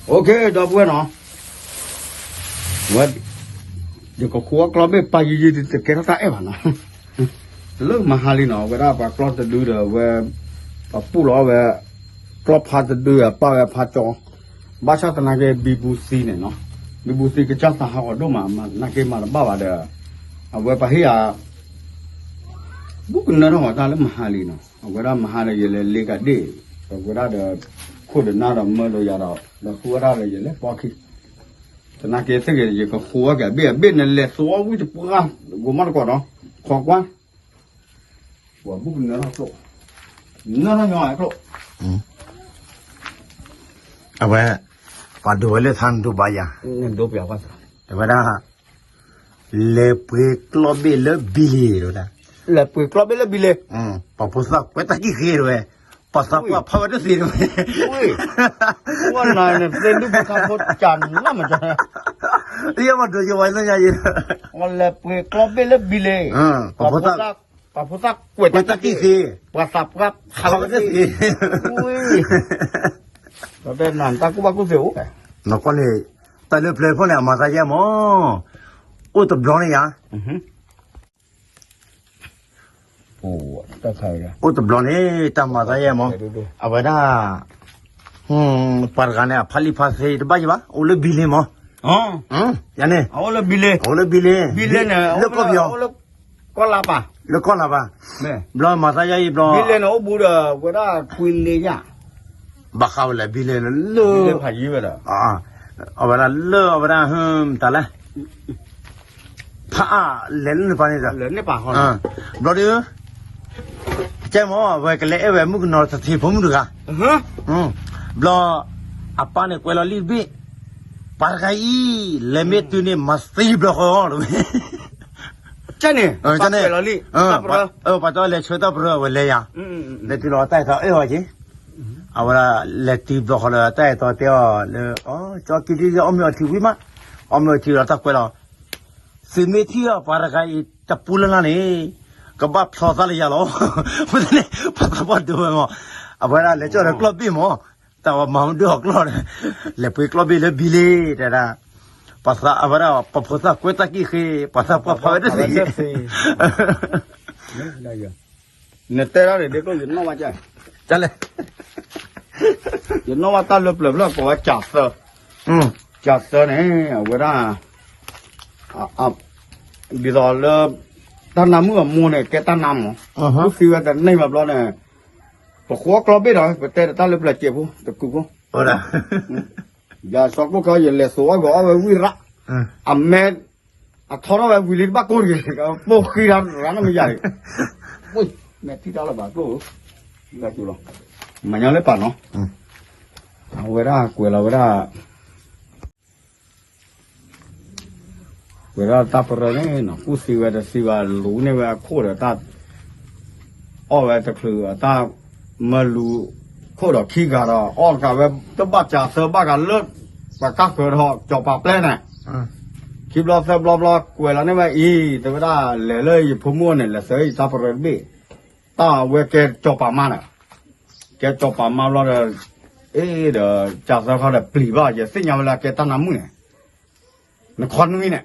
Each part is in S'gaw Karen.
ဒီပုၢ်ဝဲၢ်နီၤ, ဝဲ ယကဃုအီၣ်ကျီဘ့ၣ်ပာ်ယံာ်ယံာ် တကဲထီၣ်တၢ်အဲၣ်ဘၣ်နီၤ, လၢမဟါလံနီၤ အဝဲဒၣ်ပှၤကျီၢ်တဒုဒီး အဝဲ ပပူၣ်လီၤအီၣ်ဝဲ ကျီၢ်ဖါတဒု အပာ်ဝဲဖါကၠီ, ဘၣ်ဆၣ်သနာ်က့ ဘံဘူသံန့ၣ်နီၤ, ဘံဘူသံကစၢ်သးဟးဂီၤဒိၣ်မး သနာ်က့မၤတဘၣ်ဘၣ်ဒီး အဝဲပှၤဟ့ၣ်ယၤ ဘူးကနၢထီၣ်ဂီၤတၢ်လၢမဟါလံနီၤ, အဝဲဒၣ်မဟါဒီးယလဲၤလ့ကၤဒ့ၣ်, အဝဲဒၣ်ဒီး ခိၣ်ဒီးနၢ်ဒီးမၢဒီးယၤဒီး ဒီးဃုဝဲဒၣ်ဒီးယလဲၤပိာ်ခံ, သနာ်က့သ့ၣ်ဂ့ၤ ယကဃိးဝဲက့ၤအဘ့ၣ် အဘ့ၣ်န့ၣ်လဲၤသိအီၣ်ဝံၣ်တပှၢ် ဂိၤမီၣ်တကိးနီၤ, ခိးကွၢ်, ပှၤဘူးကနၢထီၣ်ကျိၣ်, နၢထီၣ်ညီကျိၣ် အဝဲ ပှၤဒိးဝဲလၢထါနဒိးဘၣ်ယၤ, အဝဲဒၣ် လဲၤပှ့ၤကျီဘ့ၣ်လၢဘံလ့ၤတဝဲဒၣ်, လဲၤပှ့ၤကျီဘ့ၣ်လၢဘံလ့ၤ, ပှၤဖိသၣ်ကွဲးတၢ်ကံၣ်ဃ့တဝဲ, ပှၤသးပှၢ်ဖးဝဲတသ့တဝဲ, ဝဲနၤန့ၣ်သ့ဒုၣ်ဖိသၣ်ဖိကနၣ်မး, ယမၤဒိးယဝဲလၢညါယဲ, လဲၤပှ့ၤကျီဘ့ၣ်လၢဘံလ့ၤ, ပှၤဖိသၣ်ကွဲးတၢ်ကံၣ်ဃ့, ပှၤသးပှၢ်ဖးဝဲတသ့, ဒီးနတၢ်ကူၣ်ဘၣ်ကူၣ်သ့အိၣ်, နကွၢ်န့ၣ် တၢ်လၢပျၢၤဖိန့ၣ် အမၤသးယဲမး, အိၣ်တဘျီန့ၣ်ယၤ, အိၣ်တဘျီန့ၣ် တၢ်မၤသးယဲမး, အဝဲဒၣ် ပှၤတဂၤန့ၣ် အဖးလံာ်ဖးသ့တဘၣ်ယံၤဘၣ် အိၣ်လၢဘံလ့ၤမး, ယၤန့ၣ် အိၣ်လၢဘံလ့ၤ, လၢကီၢ်ပယီၤ, လၢကီၢ်လၤပၤ, ဘျီမၤသးယဲအံၤဘျီ, ဘံလ့ၤန့ၣ်အိၣ်ဘူးဒီး ဝဲဒၣ်ကွံလ့ယၤ ဘၣ်ဃးဝဲလဲၣ် ဘံလ့ၤလၢ အဝဲဒၣ်လၢအဝဲဒၣ် တၢ်လဲၣ် ဖးအါလဲၤလၢန့ၣ်ပၤန့ၣ်ဒီး, ဘျီဒီး ကဲမ့ၢ် အဝဲကလဲၤအဲၣ်ဝဲမုၣ်ကနီၤတထံဖိမုၣ်တဂၤ, ဘျီ အပၢ်န့ၣ်ကွဲးလီၤလံတဘ့ၣ်, ပှၤတဂၤအံၤ လဲၤမ့ၢ်တုၤန့ၣ် မၤသံဘျီဃီလီၤ, ကဲန့ၣ် ပှၤတဲလဲၤဆှၢတၢ်ပရၢဝဲလဲၤယၤ, လဲၤတုၤလီၤတၢ်အဲၣ်တီအဲၣ်အီၤက့ၤ, အဝဲဒၣ်လဲၤတုၤဘျီဃီဒီး တၢ်အဲၣ်တီတဲအီၤလၢ ကၠီက့ၤဒ်အီၣ်မ့ၤအီထံဝံၤမး, အီၣ်မ့ၤအီထံဒီးတၢ်ကွဲးလီၤ, သုမ့ၢ်ထံၣ်အီၤပှၤတဂၤအံၤတပူၤလၢ်လၢ်န့ၣ်, ကဘၣ်ဖျီသးလၢယၤလီၤ, မ့ၢ်န့ၣ် ပှၤသးပှၢ်ဒိဝဲမး, အဝဲဒၣ်လဲၤကၠီၣ်ဒီးကျီၢ်ဘ့ၣ်မး, တၢ်ဝဲမၤမဒုၣ်အီၤကျီၢ်ဒီး, လဲၤပှ့ၤကျီၢ်ဘ့ၣ်လၢဘံလ့ၤ တဲဒၣ်, ပှၤသးအဝဲဒၣ် ပှၤဖိသၣ်ကွဲးတၢ်ကံၣ်ဃ့, ပှၤသးပှၢ်ဖးဝဲတသ့ နတဲဒၣ်န့ၣ်ဒ်သိးယနီၣ်ဘၣ်ကၢ်, တၢ်လဲၣ်, ယနီၣ်ဘၣ်တၢ်လၢပျၢၤဖျၢၣ်ကိးဝဲကၠးသၢ, ကၠးသၢန့ၣ် အဝဲဒၣ် ဒ်သိးလၢ တၢ်နါမုၣ်အမိၢ်န့ၣ် ကဲတၢ်နါမး, ဃုသံဝဲတန့ၢ်ဘၣ်ဘျီန့ၣ်, ပဃိကျီဘ့ၣ်ဒီး ပတဲတၢ်လၢပျၢၤစဲးဖိ တကုာ်ဖိ, ယၤစီၤကျိၣ်ခီ ယလဲၤသိးအီၣ်ဂီၤအီၣ်ဝဲဝံၣ်ရၣ်, အမဲ အထီထီၣ်ဝဲဝံၤလံတဘၣ်ကိၢ်တဂ့ၤ, ပိၢ်ဃံရၣ်ရၣ်နီတမံၤယၤ, မဲာ်ထံၣ်တၢ်လၢၤဘၣ်ကျိၣ်, လၢကျိၣ်လီၤ, မၤညီလၢပာ်နီၤ, အဝဲဒၣ်ကွဲးလီၤဝဲဒၣ် ဝဲဒၣ်တၢ်ပရၢန့ၣ်နီၤ ကူၣ်သံဝဲတသံဘၣ် လူၤန့ၢ်ဝဲအခိၣ်ဒီးတၢ် အီၣ်ဝဲတချုးအတၢ်မၢလူၤခိၣ်ဒီးခံဂၤဒီး အီၣ်တကးဝဲ တဘၣ်ကးသၢဘၣ်ကးလၢ ပှၤကၢ်ဃၢၤဒီး ကၠီၤပၤပျဲန့ၣ် ခံဘျီသၢဘျီဘျီ ကွဲးလီၤန့ၢ်ဝဲအံၤ တဲဝဲဒၣ် လဲၤလၢယဖိမုၣ်န့ၣ် လဲၤစၢၤယတၢ်ပရၢတဘ့ၣ် တၢ်ဝဲကဲကၠီၤပၤမါဒီး ကဲကၠီၤပၤမါဘျီဒီး အ့ဒီး ကၢ်သၢခီဒီးပျံၤဘၣ် ယသ့ၣ်ညါဝဲလၢအကဲတၢ်နါမုၣ်န့ၣ် နခီနွံန့ၣ်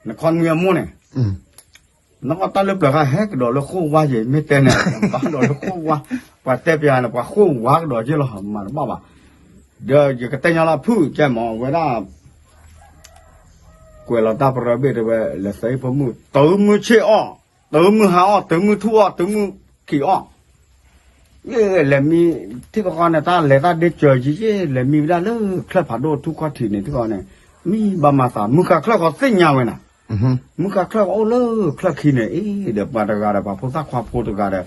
နခီနွံအမိၢ်န့ၣ် နအီၣ်တၢ်လၢပျၢၤခါဟဲကဒီးလၢဃိၣ်ဝါယဲ မ့ၢ်တဲန့ၣ် ဘၣ်ကဒီးလၢဃိၣ်ဝါ ပှၤတဲပျးန့ၣ် ပှၤဃိၣ်ဝါကဒီးက့လီၤ မၤတဘၣ်ဘၣ် ဒီးယကတဲညါလၢအဖုၣ်ကဲမး အဝဲဒၣ် ကွဲးလီၤတၢ်ပရၢဘ့ၣ်တဲဝဲ လဲၤသးဟ့ၣ်ဖိမုၣ် တုၤမုၢ်ဆ့ၣ်အီၣ် တုၤမုၢ်ဟါအီၣ် တုၤမုၢ်ထူၣ်အီၣ် တုၤမုၢ်ခံးအီၣ် လဲၤမံ ထံၣ်ဃီဃီန့ၣ် တၢ်လဲၤတၢ်ဒ့စၢၤယံၤယံၤ လဲၤမံဝဲဒၣ်လၢချၢၣ်ဖးဒိၣ်ထူၣ်ခီၣ်ထံးန့ၣ် ထံၣ်ဃီန့ၣ် မံဘၣ်မၤသး မုၢ်ဃါချၢၣ်ဃီသ့ၣ်ညါဝဲနၤ မုၢ်ဃါချၢၣ်ဃီအိၣ်လၢချၢၣ်ခံန့ၣ် အ့ဒီးပှၤတဂၤဒီး ပှၤဖိသၣ်ခွါဖိတဂၤဒီး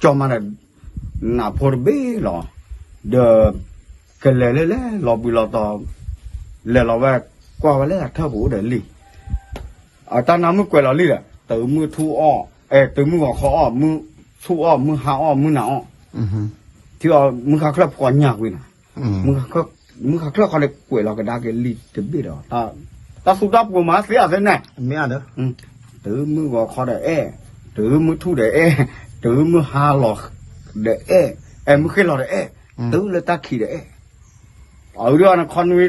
ကၠီမါဒီး နးဖိတဘ့ၣ်လီၤ ဒီး ကလဲၤလၢလဲၤလီၤဘှံးလီၤတီၤ လဲၤလီၤဝဲ ကွၢ်ဝဲလၢအထၢၣ်ပူၤအိၣ်ဒီးလံ အတၢ်နါမုၣ်ကွဲးလီၤလံဒီး တုၤမုၢ်ထူၣ်အီၣ် အဲ တုၤမုၢ်ဂီၤခီအီၣ် မုၢ်ထူၣ်အီၣ် မုၢ်ဟါအီၣ် မုၢ်နၤအီၣ် ထံအီၣ် မုၢ်ဃါချၢၣ်ဖှီၣ်ညါကွံာ်နၤ မုၢ်ဃါချၢၣ်ဃီန့ၣ် ကွဲးလီၤကဒါက့ၤလံတဘ့ၣ်ဒီး တၢ်သူတၢ်ပှိၤမၤသ့အသ့နဲၣ် မ့ၢ်အဒၢ တုၤမုၢ်ဂီၤခီဒီးအဲၣ် တုၤမုၢ်ထူၣ်ဒီးအဲၣ် တုၤမုၢ်ဟါလီၤဒီးအဲၣ် အဲ မုၢ်ဃ့ၢ်လီၤဒီးအဲၣ် တုၤလၢတၢ်ခံးဒီးအဲၣ် အဝဲဒၣ်န့ၣ်ခီနွံ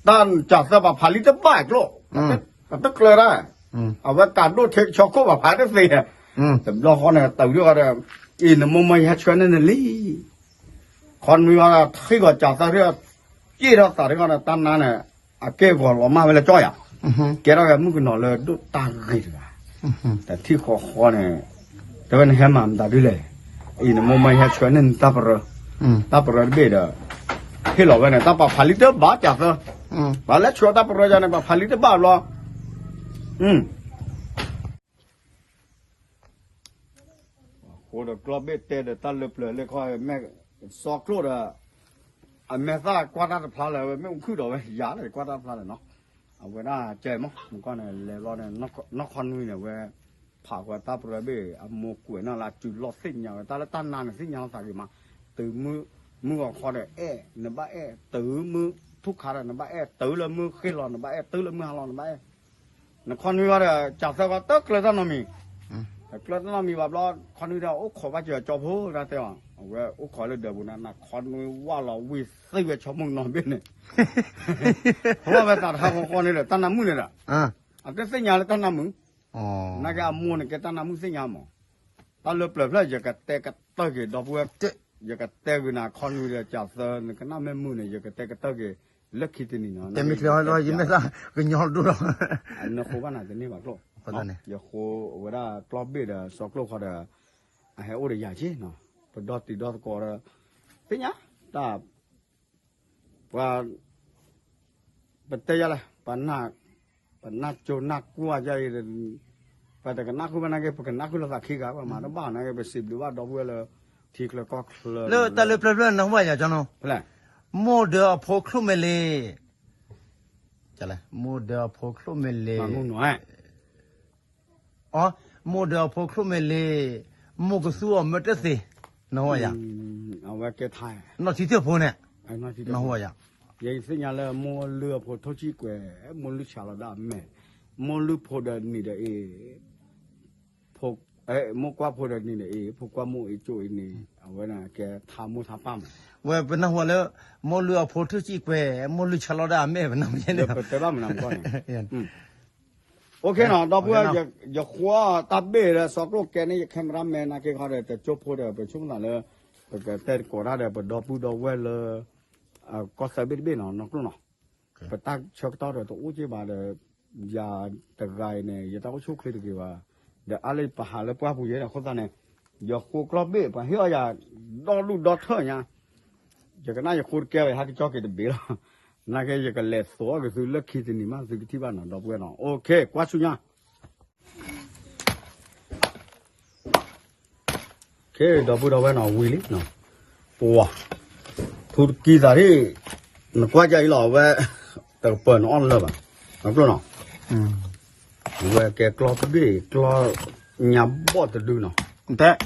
တၢ်ကၢ်သၢပှၤဖးလံတဘၣ်ကျိၣ်, ပတကျၢၤတၢ်, အဝဲကးဒိၣ်ထဲကဆီခိၣ်ပှၤဖးတသ့, တဘျီဃီန့ၣ်တုၤဒၣ်ဒီး အံၤနမိၢ်မၢဟဲဆှၢန့ၢ်နလံ ခီနွံဝဲထံၣ်ဂီၤကၢ်သၢထံၣ်, က့ၣ်ထီၣ်သးတခီဒီး တၢ်နါန့ၣ် အကဲဂီၤလီၤမၢ်ဝဲလၢကၠီယၤ, ကဲထီၣ်ဝဲမုၣ်ကနီၤလၢဒိၣ်တၢ်ဂ့ၤတဂၤ, တထံၣ်ဃီဃီန့ၣ် တဲဝဲနဟဲမၤမတၤဒ်လဲၣ်, အံၤနမိၢ်မၢဟဲဆှၢန့ၢ်နတၢ်ပရၢ, တၢ်ပရၢတဘ့ၣ်ဒီး ဟ့ၣ်လီၤဝဲန့ၣ် တၢ်ပှၤဖးလံတဘၣ်ကၢ်သၢ, ပှၤလဲၤဆှၢတၢ်ပရၢယၤန့ၣ် ပှၤဖးလံတဘၣ်ဘျီ အဃိဒီးကျီၢ်ဘ့ၣ်တဲဒီးတၢ်လၢပျၢၤလၢခီ မ့ၢ်စီကျိၣ်ဒီး အမဲာ်သၣ်ကွၢ်တၢ်တဖျါလၢၤဝဲ မ့ၣ်အူခုၣ်ဒီးဝဲယၤလၢကွၢ်တၢ်တဖျါလၢၤနီၤ, အဝဲဒၣ်ကဲမး မကီၢ်န့ၣ် လဲၤဘျီန့ၣ် နီၢ်ခီနွံန့ၣ်ဝဲ ဖးဃီတၢ်ပရၢဘ့ၣ် အမိၢ်ကွဲးနီၣ်လၢအစုလီၢ်သ့ၣ်ညါဝဲ တၢ်လၢတၢ်နါန့ၣ်သ့ၣ်ညါလီၤသးဂ့ၤမး, တုၤမုၢ်ဂီၤခီဒီးအဲၣ် နဘၣ်အဲၣ် တုၤမုၢ်ထူၣ်ခါဒီး နဘၣ်အဲၣ် တုၤလၢမုၢ်ဃ့ၢ်လီၤ နဘၣ်အဲၣ် တုၤလၢမုၢ်ဟါလီၤ နဘၣ်အဲၣ် နခီနွံဘၣ်ဒီး ကၢ်သၢဃီတကျၢၤတၢ်နီတမံၤ, တကျၢၤတၢ်နီတမံၤဘၣ်ဘျီ ခီနွံဒီးအိၣ်ခိးဘၣ်စၢၤကၠီဖိတၢ်တဲအီၤ အဝဲအိၣ်ခိးလၢဒၢးပူၤန့ၣ် နခီနွံဝၣ်လီၤဝံၤသ့ဝဲဆီမိၢ်နီၤဘ့ၣ်န့ၣ်, ဝဲသးတဟးဃီဃီန့ၣ်ဒီး တၢ်နါမုၣ်န့ၣ်ဒီး အတသ့ၣ်ညါလၢတၢ်နါမုၣ်, နာ်က့အမိၢ်န့ၣ်ကဲတၢ်နါမုၣ်သ့ၣ်ညါမး, တၢ်လၢပျၢၤဖျၢၣ် ယကတဲကတၢၢ်က့ၤဒီပုၢ်ဝဲၢ်, ယကတဲဂ့ၤနၤခီနွံဒီးကၢ်သၢ နကနၣ်မ့ၢ်မုာ်န့ၣ် ယကတဲကတၢၢ်က့ၤ လၢခံတနံၤနီၤ တဲမ့ၢ်ချ့ဟီလီၤ ယမ့ၢ်သၣ်ကညီတဒိၣ်လီၤ, နဃိဘၣ်နၤတန့ၢ်ဘၣ်ကျိၣ်, ယဃိအဝဲဒၣ်ကျီၢ်ဘ့ၣ်ဒီးစီကျိၣ်ခီဒီး အဟဲအိၣ်ဒီးယၤက့နီၤ, ပဒီတံၤဒီသကိးဒီး သ့ၣ်ညါ တၢ် ပှၤ ပတဲယၤလဲၣ် ပှၤ ပနၢ်ကၠိနၢ်ကွၢ်ယၤအံၤ, ပတကနၣ်ဃုဘၣ်နာ်က့ ပကနၣ်ဃုလိာ်သးခံဂၤ ပှၤမၤတဘၣ်နာ်က့ ပစံးဘျုးဘၣ်ဒီပုၢ်ဝဲၢ်လၢ ထံချၢကီၢ်ချၢ လၢတၢ်လၢပျၢၤဖျၢၣ်နၢ်ဟူဘၣ်ယၤကၠီနီၤ, မိၢ်ဒၢအဖိချိၣ်မဲာ်လ့ၤ, မိၢ်ဒၢအဖိချိၣ်မဲာ်လ့ၤ အ မိၢ်ဒၢအဖိချိၣ်မဲာ်လ့ၤ, မိၢ်ကသူအီၤမ့ၢ်တသ့, နဟူယၤ, အဝဲကဲထါ, နီၢ်ထံတၢၢ်ဖိန့ၣ်, နဟူယၤ, ယသ့ၣ်ညါလၢမိၢ်လုၢ်အဖိထိၣ်ဆံၣ်ကွဲၤ, မိၢ်လုၢ်ဆးလီၤဒၣ်အမဲာ်, မိၢ်လုၢ်ဖိဒီးနံၤဒီးအ့ၣ်, မိၢ်ကွၢ်ဖိဒီးနံၤဒီးအ့ၣ်, ဖိကွၢ်မိၢ်အ့ၣ်ကၠိအ့ၣ်န့ၣ်, အဝဲန့ၣ်ကဲထါမိၢ်ထါပၢ်မး, ဝဲပနၢ်ဟူလၢ မိၢ်လုၢ်အဖိထိၣ်ဆံၣ်ကွဲၤ, မိၢ်လုၢ်ဆးလီၤဒၣ်အမဲာ် ပနၢ်ဟူန့ၣ်, ပတဲဘၣ်မနုၤမကီၢ်န့ၣ် OK နီၤ ဒီပုၢ်ဝဲၢ် ယဃိတၢ်ဘ့ၣ်ဒီးစီကျိၣ်ကဲန့ၣ် ယ camera man နာ်က့ခီဒီး တကၠိဖိဒီး ပဆိကမိၣ်သးလၢ ပကတဲသကိးတၢ်ဒီး ပဒီပုၢ်ဒီဝဲၢ်လၢ ကီၢ်သၢဘ့ၣ်တဘ့ၣ်နီၤ နီၢ်ကျိၣ်နီၤ, ပတၢ်ဆၢကတီၢ်ဒီးတအိၣ်က့ဘၣ်ဒီး ယၤတဂၤအံၤန့ၣ် ယတၢ်အိၣ်ဆူၣ်အိၣ်ချ့တဂ့ၤဘၣ်, ဒီးအါလၢယပဟးလၢပှၢ်ပူၤယဲဒီးအဃိသတးန့ၣ် ယဃိကျီၢ်ဘ့ၣ် ပှၤဟ့ၣ်အီၣ်ယၤ ဒီဒူၣ်ဒီထၢၣ်ညါ ယကနၣ်ယဃိတကဲဝဲ ဟဲကကၠီက့ၤတဘ့ၣ်လီၤ, နာ်က့ယကလဲၤသိးအီၣ်က့ၤသုလၢခံတနံၤမး သုကထံၣ်ဘၣ်နီၤ ဒီပုၢ်ဝဲၢ်နီၤ OK ကွၢ်ဆူညါ ဒီပုၢ်ဒီဝဲၢ်နီၤ ဝံၤလံ, ပှၤ ထူတကံသးဒ် နကွၢ်ကအံၤလီၤ အဝဲ တကပၢၤနအီၣ်လၢၤဘၣ်, နီၢ်ကျိၣ်နီၤ, အဝဲကဲကျီၢ်တဘ့ၣ် ကျီၢ်ညါဘီၣ်တဒုနီၤ, နတဲ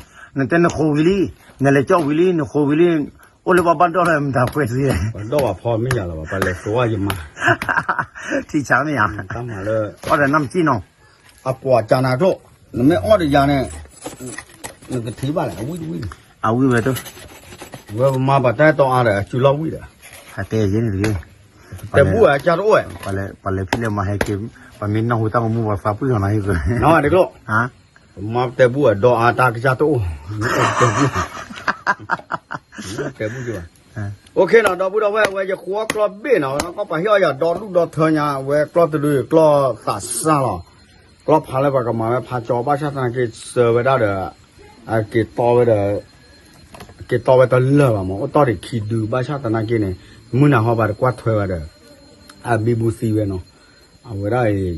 နဃိဝံၤလံ, နလဲၤကၠီဝံၤလံ နဃိဝံၤလံ, အိၣ်လၢပှၤဘၣ်ဒီၣ်လၢမတၤပှဲၤတဂ့ၤ, ပှၤဒီၣ်ဘၣ်ဖီမ့ၢ်ယၤလီၤဘၣ် ပှၤလဲၤသိးယမါ, ထံဆါမ့ၢ်ယၤ, တၢ်မၤလၢ အီၣ်ဒီးနၢ်မစံၣ်နီၤ အပှၤကၢ်နၤကျိၣ်, နမ့ၢ်အီၣ်ဒီးယၤန့ၣ် နကထံၣ်ဘၣ်လဲၣ် အဝံၣ်တဝံၣ်န့ၣ်, အဝံၣ်ဝဲတ, ဝဲပမၤပှၤတၢ်တီအါဒီး အစုလီၢ်ဝံၣ်ဒီး, အတဲယဲန့ၣ်တဂ့ၤ, တဲဘူၣ်ဝဲအကၢ်တအိၣ်ဝဲ, ပှၤလဲၤဖံးလဲၤမၤဟဲက့ၤ, ပှၤမ့ၢ်နၢ်ဟူတၢ်ကမူပှၤသးပှံၢ်လီၤနၤဟ့ၣ်, နတဲဘူၣ်ဝဲဒီးအါတၢ်ကစၢ်တအိၣ်, တဲဘူၣ်, တဲဘူၣ်က့ၤဘၣ်, OK နီၤ ဒီပုၢ်ဒီဝဲၢ် အဝဲယဃိကျီၢ်ဘ့ၣ်နီၤ ကီၢ်ပှၤဟ့ၣ်အီၣ်ယၤဒီဒူၣ်ဒီထၢညါ အဝဲကျီၢ်တဒု ကျီၢ်သးစၢ်လီၤ, ကျီၢ်ဖးလၢပှၤကမၤဝဲဖးကၠီ ဘၣ်ဆၣ်သနာ်က့စၢၤဝဲဒၣ်ဒီး က့ၤတီဝဲဒီး က့ၤတီဝဲတလၢာ်ဘၣ်မး အိၣ်တီၢ်ဒံးခံဒု ဘၣ်ဆၣ်သနာ်က့န့ၣ် မုၢ်နၤဟီပှၤတကွၢ်ထွဲဝဲဒီး အဘံဘူသံဝဲနီၤ, အဝဲဒၣ်အံၤ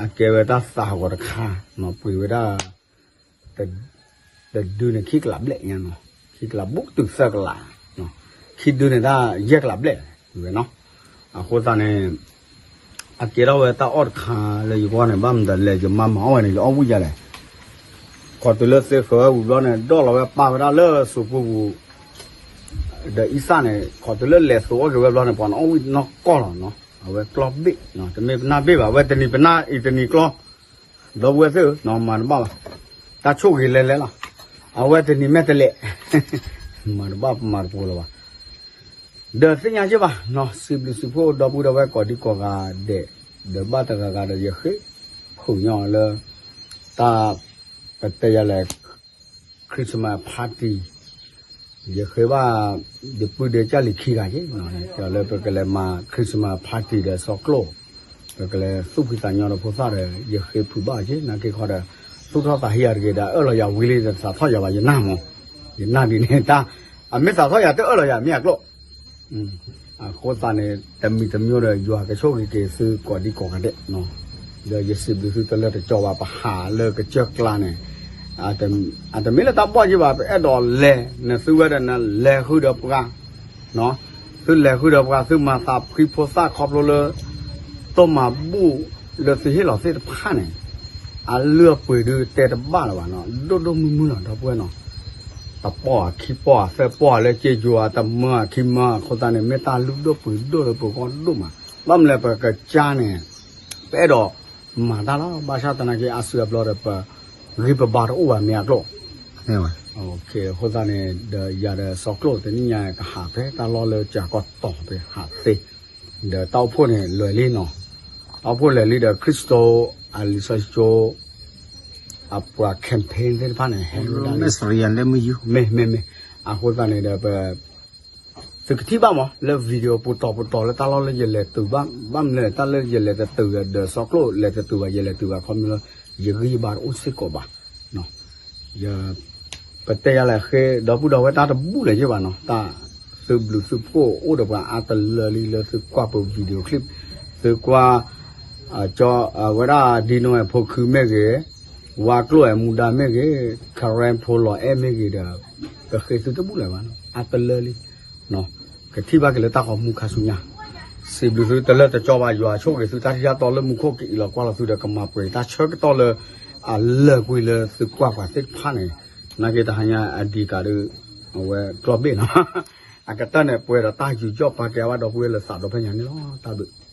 အကဲဝဲတၢ်သးဟးဂီၤတခါ ပှ့ၤဝဲဒၣ် တဒုန့ၣ်ခံကလးဘျဲၣ်ညါနီၤ, ခံကလးဘူးတုၤသၢကလး, ခံဒုန့ၣ်တၢ်ယဲၢ်ကလးဘျဲၣ်ဝဲနီၤ, အဃိသတးန့ၣ် အကဲထီၣ်ဝဲတၢ်အီၣ်တခါလၢယကွၢ်န့ၣ် ဘၣ်မတၤလဲၣ် ယမါမၤအီၣ်ဝဲန့ၣ် ယအီၣ်ဝံၣ်ယၤလဲၣ်, ခီတုၤလၢသ့ဃၢၤဝဲဝံၤဘျီန့ၣ် ဒီၣ်လီၤဝဲပာ်ဝဲဒၣ်လၢစိၤပူၤပူၤ ဒီးအံသၣ်န့ၣ် ခီတုၤလၢလဲၤသိးအီၣ်က့ၤဝဲဘျီန့ၣ် ပှၤနအီၣ်ဝံၣ်နီၢ်ကီၢ်လီၤနီၤ, အဝဲကျီၢ်ဘ့ၣ် တမ့ၢ်ပနၢ်ဘ့ၣ်ဘၣ် အဝဲတနံၤပနၢ်အံၤတနံၤကျီၢ် ဒီပုၢ်ဝဲၢ်သ့ၣ်ဧၢ မၤတဘၣ်ဘၣ်, တၢ်ဆိၣ်ဂ့ၤလဲၤလဲၤလီၤ, အဝဲတနံၤမဲာ်တလဲး, မၤတဘၣ်မၤတပူၤလၢၤဘၣ်, ဒီးသ့ၣ်ညါက့ဘၣ်နီၤ, စံးဘျုးစံးဖှိၣ်ဒီပုၢ်ဒီဝဲၢ်ကိးဒံကိးဂၤဒဲး, ဒီးဘၣ်တဂၤဂၤဒီးယဃ့ဖုးညီလၢ တၢ် ပတဲယၤလဲၣ် Christmas party, ယဃ့ဘၣ် ယပုၢ်ဒ့ကၢ်လံၤခံဂၤက့, လၢပကလဲၤမၤ Christmas party ဒီးစီၤကျိၣ်, ပကလဲၤသူၣ်ဖှံသးညီဒီးဖိသၣ်ဒီး ယဃ့ဖုးဘၣ်က့, နာ်က့ခီဒီး သူၣ်ထီၣ်သးဟ့ယၤတဂ့ၤဒီး အၢၣ်လီၤယၤဝံၤလံဒီး သးထီၣ်ယၤဘၣ် ယနၢ်မး, ယနၢ်ဒ်န့ၣ်တၢ်, အမ့ၢ်သးထီၣ်ယၤတအၢၣ်လီၤယၤမ့ၢ်အကျိၣ် အဃိသတးန့ၣ် တမံၤတမံၤဒီး ယွၤကဆိၣ်ဂ့ၤက့ၤသုကိးဒံကိးဂၤဒဲး, ဒီးယစံးဘျုးသုတလၢတကီဘၣ် ပဟးလၢကစၢၢ်ကျါန့ၣ်, အတမ့ၢ်လၢတၢ်ဘီၣ်က့ဘၣ် ပအဲၣ်ဒိးလဲၤ နသုဝဲဒီးနလဲၤဃုာ်ဒီးပှၤ, သုလဲၤဃုာ်ဒီးပှၤ သုမၤသးဖှံဖိသၣ်ခီဖျိလၢ တိၢ်မၤဘူၣ်လၢသုဟ့ၣ်လီၤသ့ၣ်တဖၣ်န့ၣ်, အလုၢ်အပှ့ၤဒုးတဲတဘၣ်လၢၤဘၣ်နီၤ, ဒိၣ်ဒိၣ်မုၢ်မုၢ်လီၤ ဒီပုၢ်ဝဲၢ်နီၤ, တပီၢ်အခံပီၢ်အသၢပီၢ်လၢက့ယိၤအတမၢ အခံမၢ အဃိသတးန့ၣ် မ့ၢ်တၢ်လုၢ်ဒိၣ်ပှ့ၤဒိၣ်လၢပဂီၢ်ဒိၣ်မး, ဘၣ်မနုၤလဲၣ် ပကစၢ်န့ၣ် ပအဲၣ်ဒိးမၤတၢ်လီၤ, ဘၣ်ဆၣ်သနာ်က့ အစုအဘျီဒီး ပဂံၢ်ပဘါတအိၣ်ဘၣ်မ့ၢ်အကျိၣ်, အဃိသတးန့ၣ် ဒီးယၤဒီးစီၤကျိၣ်တနံၣ်ညါကဟးဖဲတၢ်လီၢ်လၢကၠၤကီၢ်တီၤဖဲဟးသ့ ဒီးတၢ်အိၣ်ဖှိၣ်န့ၣ် လဲၤလံနီၤ, တၢ်အိၣ်ဖှိၣ်လဲၤလံဒီး Crystal အလံာ်စီဆှံကၠိ အပှၤ campaign သ့ၣ်တဖၣ်န့ၣ် ဟဲဝဲဒၣ်လံ, မ့ၢ်မ့ၢ်မ့ၢ်, အဃိသတးန့ၣ်ဒီး ပ သုကထံၣ်ဘၣ်မး လၢ video ပူၤတီၤပူၤတီၤလၢတၢ်လီၢ်လၢယလဲၤတုၤဘၣ်, ဘၣ်မနုၤလဲၣ် တၢ်လၢယလဲၤတတုၤဒီး စီၤကျိၣ်လဲၤတတုၤဘၣ် ယလဲၤတုၤဘၣ် ခီဖျိလၢ ယဂံၢ်ယဘါတအိၣ်စ့ၢ်ကီးဘၣ် ပတဲယၤလဲၣ်ဃ့ ဒီပုၢ်ဒီဝဲၢ်တၢ်တဘူၣ်လၢၤယ့ၢ်ဘၣ်နီၤ, တၢ်သုဘျုးသုဖှိၣ်အိၣ်ဒီးပှၤအါတလၢလံ လၢသုကွၢ်ပ video clip, သုကွၢ် ကၠီ ဝဲဒၣ်ဒံနိအဲၣ်ဖိခုမ့ၢ်ဂ့ၤ, ဝါကျိၣ်အဲၣ်မူဒါမ့ၢ်ဂ့ၤ, Karen ဖိလီၤအဲၣ်မ့ၢ်ဂ့ၤဒီး ကဃ့သုတဘူၣ်လၢၤဘၣ်နီၤ, အါတလၢလံ ကထံၣ်ဘၣ်က့ၤလၢတၢ်ဂီၤမူခါဆူညါ, စံးဘျုးသုတလၢတကီဘၣ် ယွၤဆိၣ်ဂ့ၤသုတၢ်ထံၣ်တၢ်တီလၢမူခိၣ်ကအံးလီၤကွၢ်လီၤသုဒီး ကမၤပှဲၤတၢ်ဆၢကတီၢ်လၢ အလၢာ်ကွံာ်လၢသုကွၢ်ပှၤသ့ၣ်တဖၣ်န့ၣ်, နာ်က့တဟါညါအဒံးကးဒီး အဝဲကျီၢ်ဘ့ၣ်နီၤ, အကတၢၢ်န့ၣ် ပှဲၤဒီးတၢ်ယူးယီၣ်ပာ်ကဲအဝဲဒီပုၢ်ဝဲၢ်လၢသးဒီဖျၢၣ်ညါန့ၣ်လီၤ, တၢ်ဘျုး